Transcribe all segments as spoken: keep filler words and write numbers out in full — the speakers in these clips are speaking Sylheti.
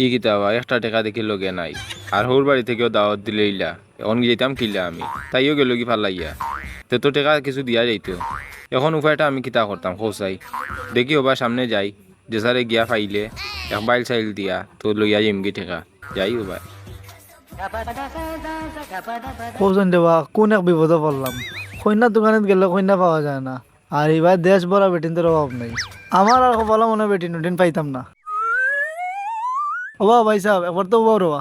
ই কিতা বা, একটা টেকা দেখি লগে নাই। আর হউর বাড়ি থাকিও দাওয়াত দিলাইলা, অখন যাইতাম কিলা আমি? তাইও গেলোগি ফালাইয়া। তে তো টেকা কিছু দিয়া যাইতো। অখন উপায়টা আমি কিতা করতাম, কও চাই। দেখি ওবা সামনে যাই, যেসারে গিয়া পাইলে এক বাইল চাইল দিয়া তো লইয়া যাইমগি টেকা। যাই ওবা। কও চাইন রে বা, কোন এক বিপদো পড়লাম। কইন্যার দোকানত গেলে কইন্যা পাওয়া যায় না। আর ইবার দেশ ভরা বেটিন্তর অভাব নাই। আমার আর কপালো মনে বেটিন উটিন পাইতাম না। ওবা ভাইসাব, একবার তো ওবা রে বা।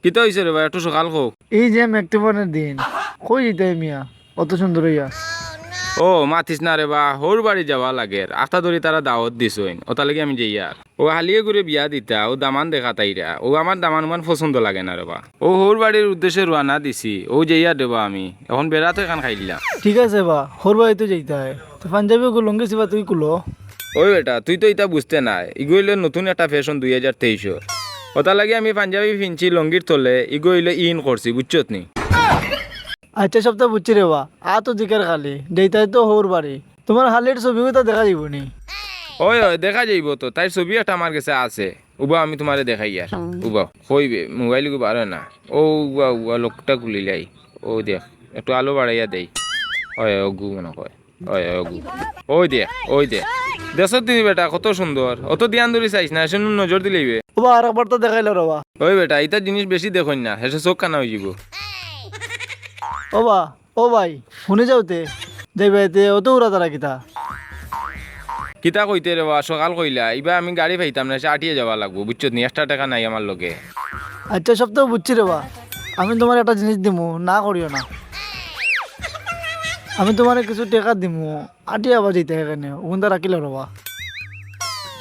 কিতা অইছে রে বা, একটু সকাল কও। এই যে মেঘ তুফানের দিন, কই যাইতায় মিয়া, অত সুন্দর অইয়া? ও, মাতিস না রে বা, হউর বাড়ি যাওয়া লাগের। আখতা ধরি তারা দাওয়াত দিছইন, অতার লাগি আমি যাইয়ার। ও হালিয়ে গুরে বিয়া দিতা, ও দামান দেখা তাইরা, ও আমার দামান উমান পছন্দ লাগে না রে বা। ও হউর বাড়ির উদ্দেশ্যে রওয়ানা দিছি, ও যাইয়ার রে বা আমি। অখন বেড়াত এখান খাইলাম। ঠিক আছে বা, হউর বাড়ি তো যাইতায়। তো পাঞ্জাবি ওগু লুঙ্গি ছিবা তুই কুলো। ওই বেটা, তুই তো ইতা বুঝতে নায়। ইগু অইলো নতুন একটা fashion দুই হাজার তেইশর। অতার লাগি আমি পাঞ্জাবি ফিনছি লুঙ্গির তলে, ইগু অইলো in করছি, বুঝছত নি? আচ্ছা, সবতা বুঝছি রে বা। আ তো দিকের খালি, যেইটাই তো হউর বাড়ি। তুমার হালির ছবি উতা দেখা যাইবো নি? ওই, ওই, দেখা যাইবো তো। তাইর ছবি একটা আমার গেছে আছে। উবা, আমি তুমারে দেখাইয়ার। উবা, কইবে, মোবাইল গু বারো না। ও, উবা, উবা, লকটা খুলিলাই। ও দেখ, একটু আলো বাড়াইয়া দেই। ওই, ওই, অগু মনে কয়। ওই, ওই, অগু। ওই দেখ, ওই দেখ। দেখছত নি বেটা, কত সুন্দর। অত ধ্যান ধরি চাইস না, এসে নজর দিলাইবে। ওবা, আর একবার তো দেখাইলো রে বা। ওই বেটা, ইতা জিনিস বেশি দেখইন না, হেষে চোখ কানা অইযিবো। ওবা, ও ভাই, হুনি যাও তে। যাইবায় তে, অত উড়াতাড়া কিতা? কিতা কইতে রে বা, সকাল কইলা, ইবা আমি গাড়ি পাইতাম না, হেষে আটিয়া যাওয়া লাগবো, বুঝছত নি? একটা টেকা নাই আমার লগে। আচ্ছা, সব তো বুঝছি রে বা। আমি তুমারে একটা জিনিস দিমু, না করিও না। আমি তুমারে কিছু টেকা দিমু, আটিয়া আবার যাইতায় কেনে, অগুনতা রাখিলাও রে বা।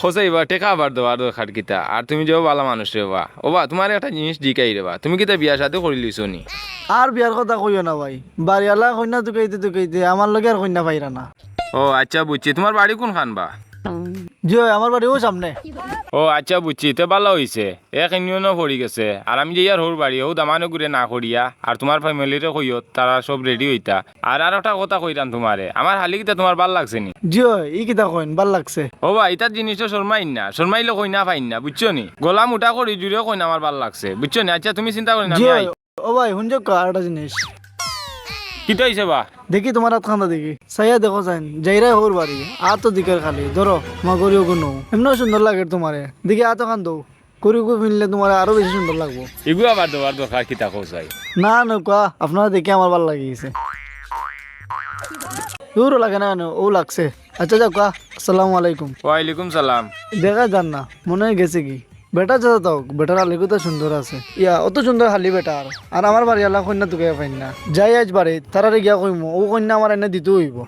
কও চাই বা, টেকা আবার দেওয়ার দরকার কিতা? আর তুমি যে ভালা মানুষ রে বা। ওবা, তুমারে একটা জিনিস জিকাই রে বা, তুমি কিতা বিয়া শাদি করিলিছো নি? আর বিয়ার কথা কইও না ভাই, বাড়িআলা কইন্যা তুকাইতে তুকাইতে আমার লগে আর কইন্যা পাইরা না। ও আচ্ছা, বুঝছি। তুমার বাড়ি কুনখান বা? জি অয়, আমার বাড়ি অউ সামনে। ও আচ্ছা, বুঝছি। তে ভালা অইছে, এক ইউনিয়নো পড়ি গেছে। আর আমি যাইয়ার হউর বাড়ি, অউ দামানে গুরে না করিয়া, আর তুমার family রে কইও, তারা সব ready অইতা। আর, আর একটা কথা কইরাম তুমারে, আমার হালি কিতা তুমার ভালা লাগছে নি? জি অয়, ই কিতা কইন, ভালা লাগছে। ওবা, ইতার জিনিসো শরমাইন না, শরমাইলে কইন্যা পাইন না, বুঝছো নি? গলা মুটা করি জুরে কইন আমার ভালা লাগছে, বুঝছো নি? আচ্ছা, তুমি চিন্তা করিও না, জি আমি অয়। আই। ও ভাই, হুনছো কা, আরেকটা জিনিস। কিতা অইছে বা? দেখি তুমার আতখানতা দেখি। চাইয়া দেখো চাইন, যাইরায় হউর বাড়ি, আ তো দিকের খালি, ধরো, মা গরি অগু নও। এমনেও সুন্দর লাগের তুমারে। দেখি আতখান দেও। গরি অগু পিনলে তুমারে আরো বেশি সুন্দর লাগবো। ইগু আবার দেওয়ার দরকার কিতা কও চাই? না, নৌকা, আপনারে দেখি আমার ভালা লাগি গেছে। দুরও লাগে না কেনে, অউ লাগছে। আচ্ছা, যাউক্কা, আসসালামু আলাইকুম। ওয়ালাইকুম সালাম। দেখা যার না, মনে অয় গেছেগি। বেটা যেতা থাউক, বেটার হালিগুতা সুন্দর আছে। ইয়া, অত সুন্দর হালি বেটার। আর আমার বাড়িআলা কইন্যা তুকাইয়া পাইন না। যাই আইজ বাড়িত, তারারে গিয়া কইমু, অউ কইন্যা আমার এনে দিতে অইবো।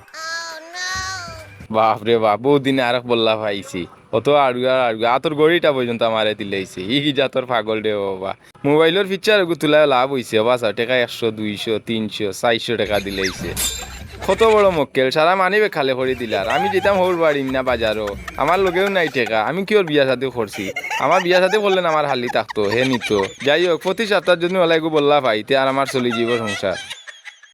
বাপ রে বাপ, বউত দিনে আরক বল্লা পাইছি। অত আড়ুয়া আড়ুয়া, আতর ঘড়িটা পর্যন্ত আমারে দিলাইছে। ই কি জাতর পাগল রে বাবা। মোবাইলর picture অগু তুলায় লাভ অইছে, বাছা, টেকা একশো, দুইশো, তিনশো, চাইরশো টেকা দিলাইছে। কত বড় মক্কেল, সারা money bag খালি করি দিলার। আমি যাইতাম হউর বাড়ি না বাজারো, আমার লগেউ নাই টেকা, আমি কিওর বিয়া শাদি করছি? আমার বিয়া শাদি করলে না আমার হালি থাকতো, হে নিতো। যাই হউক, প্রতি সাপ্তার যুদি অলা এগু বল্লা পাই, তে আর আমার চলি যিবো সংসার।